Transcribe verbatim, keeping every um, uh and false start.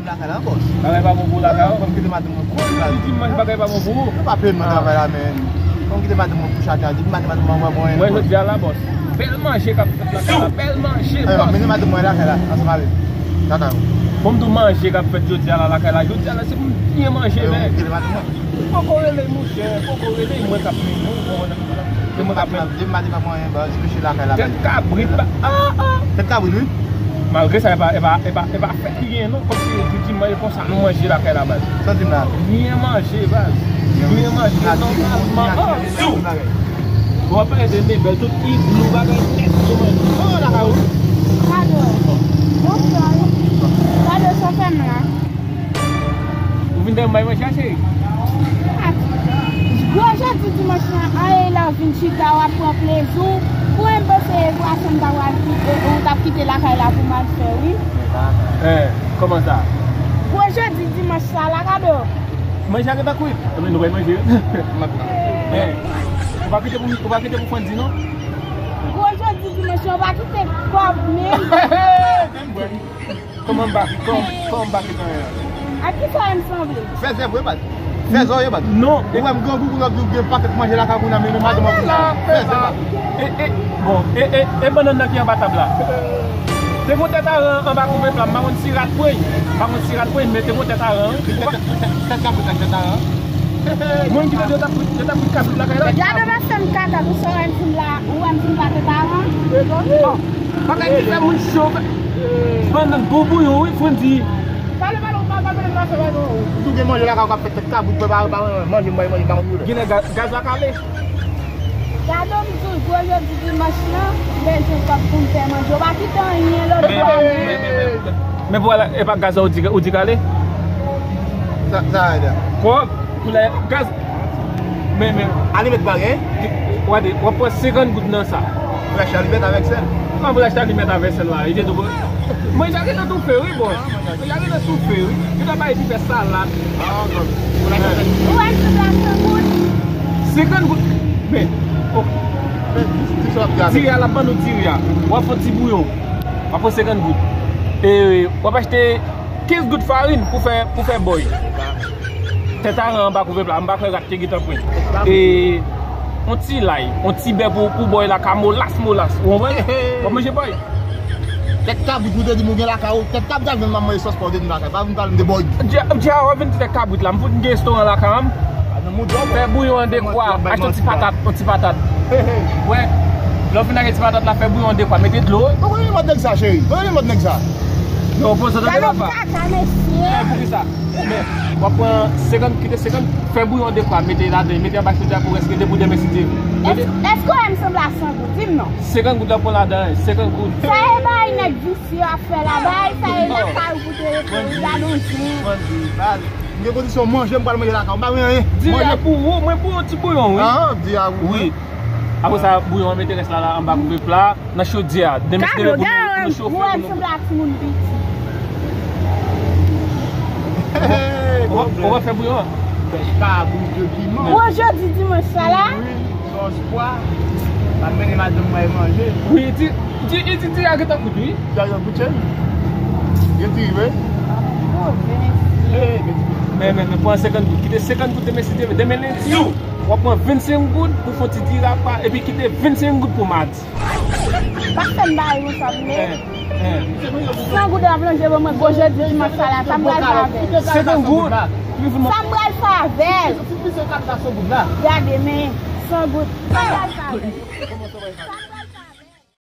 Lakay la, bòs. Bagay pa bon pou ou lakay ou? Fò m kite madanm mwen kouche la. Jodi dimanch bagay pa bon pou ou? Yo pa peye m nan travay la, men. Fò m kite madanm mwen kouche atè a, depi maten madanm mwen pa wè mwen. Wè jodi a la, bòs. Bèl manje k ap fèt lakay la, bèl manje, bòs. Mennen madanm mwen lakay la, ansanm avè m. Lakay ou. Fò m di w manje k ap fèt jodi a la lakay la. Jodi a la, se pou m byen manje, men. Yo kite madanm mwen. Poko rele mouche, poko rele mwen k ap mennen w, ou konprann? Se mwen k ap mennen. Depi maten pa manyen, baz, mesye lakay la, baz. Tèt kabrit, ba, ah, ah. Tèt kabrit, wi. Malgre sa, e pa, e pa, e pa, e pa fèt li genyen, non. Kòmsi di dimanch, e konsa nou manje lakay la, baz. Sa di m la. Byen manje, baz. Byen manje, nòmalman. Ah, sou. W ap pale de mebèl, tout iglou, bagay nèt, yo manje. Oh, lakay ou. Kado. Bonswa. Kado, sa w fè m la? Ou vin dèyè m bay manje a, cheri? Gwo jodi dimanch lan, anyen lè w vin chita, w ap pran plezi w. Ou menm panse e pwason m ta pral kite, ou t ap kite lakay la pou m al fè, wi. Eh, kòman sa? Gwo jodi dimanch sa la, Kado. Manje a gentan kwit. Ebyen, nou bay manje. Eh, ou pa kite pou, ou pa kite pou Frandy, non? Gwo jodi dimanch lan, ou pa kite kòb, men. Kòman m pa, kòman, kòman m pa kite anyen? Ak ki sa m sanble? Fèzè vre, baz. Fèzè w ye, baz. Non. Ou wè m grangou, pou w ap di w gen pakèt manje lakay moun nan, men, men madanm an pou sa. Fèzè, baz. E, e, bon, e, e, e bannann nan ki anba tab la. Te gon tèt aran anba kouve pla, m pa konn si rat pran l. M pa konn si rat pran l, men te gon tèt aran. Tèt, tèt, tèt kabrit ak tèt aran. Mwen ki te di yo t ap kwit, yo t ap kwit kabrit lakay la. Gade, mesye m kaka, pou sa w wè m fin la, ou wè m fin pa tèt aran. Bon. Bagay ki fè moun cho. Bannann bon bouyon, wi, Frandy. Pale, pale, pale, pale, pale, pale, non. Tou gen manje lakay ou k ap fè tèt kabrit, prepare, pa manje, manje, manje, pa manje. Genlè ga-, gaz la kale. Gade m di w, gwo jodi dimanch lan, m bezwen kòb pou m fè manje. Ou pa kite anyen lòt bò, men. Men, men, men, men, men pou wè la, e pa gaz la ou di, ou di kale? Sa, sa, sa. Kòb, pou lè gaz. Men, men. Alimèt pa gen? Gade, w ap pran senkant goud nan sa. Pou l achte alimèt avèk sèl. Kòman pou l achte alimèt avèk sèl la? Li te tou. Manje a gentan toufe, wi, bòs. Manje a gentan toufe, wi. Gentan bay ti fè salad. Ou wè m sou plas san goud? Senkant goud. Men, ok. Diri a, l ap ban nou diri a. W ap fè ti bouyon. W ap pran senkant goud. E, w ap achte kenz goud farin pou fè, pou fè bòy. Tèt aran anba kouve pla, m pa kwè rat te gentan pran. E, on ti lay, on ti bè pou, pou bòy la ka molas, molas. Ou konprann? W ap manje bòy. Tèt kabrit, ou te di m ou gen lakay ou. Tèt kabrit, al jwenn m ap manje sòs pa w te di m lakay. Pa vin pale m de bòy. Dja, dja, w ap vin di tèt kabrit la. M fout gen restoran lakay an. Fè bouyon an dekwa. Achte yon ti patat, yon ti patat. Wè. Lè w fin achte ti patat la, fè bouyon an dekwa. Mete dlo. Ou konnen mòd nèg sa, cheri. Ou konnen mòd nèg sa. Non, poze tande papa. Kaka, mesye. Men, poukisa? Men, w ap pran senkant, kite senkant, fè bouyon dekwa, mete ladan, mete anba chodiya pou rès rete pou demen si Dye vle. Mete. Èske, èske w wè m sanble a san goud? Di m non. Senkant goud la pran ladan, senkant goud. Sa e bay nèg visye ap fè la, bay sa e lakay ou pou te rete, wi, gade yon jan. Mwen di, baz, m gen kondisyon manje, m pral manje lakay ou, m pa gen anyen. Diri a pou ou, mwen pou yon ti bouyon, wi. Ah, diri a pou ou. Wi. Apre sa, bouyon an mete rès la, la, anba kouve pla. Nan chodyè a. Demen se demen pou nou, pou nou chofe, pou nou. Ou wè m sanble ak timoun piti. Ou pa, ou pa fè bouyon an? Bèl kabrit, piman. Bon, jodi dimanch sa la. Wi, sòs pwa. M ap mennen madanm mwen manje. Wi, di, di, di, di, a gentan kout, wi. Di a gentan kout, cheri. Gen diri, wi. Oh, men, men, men, pran senkant goud. Kite senkant goud demen si Dye vle. Demen lendi, w ap pran vennsenk goud pou fè yon ti diri apa, epi kite vennsenk goud pou madi. Pa fè m bagay konsa, vle. San goud ap lonje ban mwen gwo jodi dimanch sa la, sa m pral fè avè l? Senkant goud. Sa m pral fè avè l? Gade, men, san goud. Sa m pral fè avè l?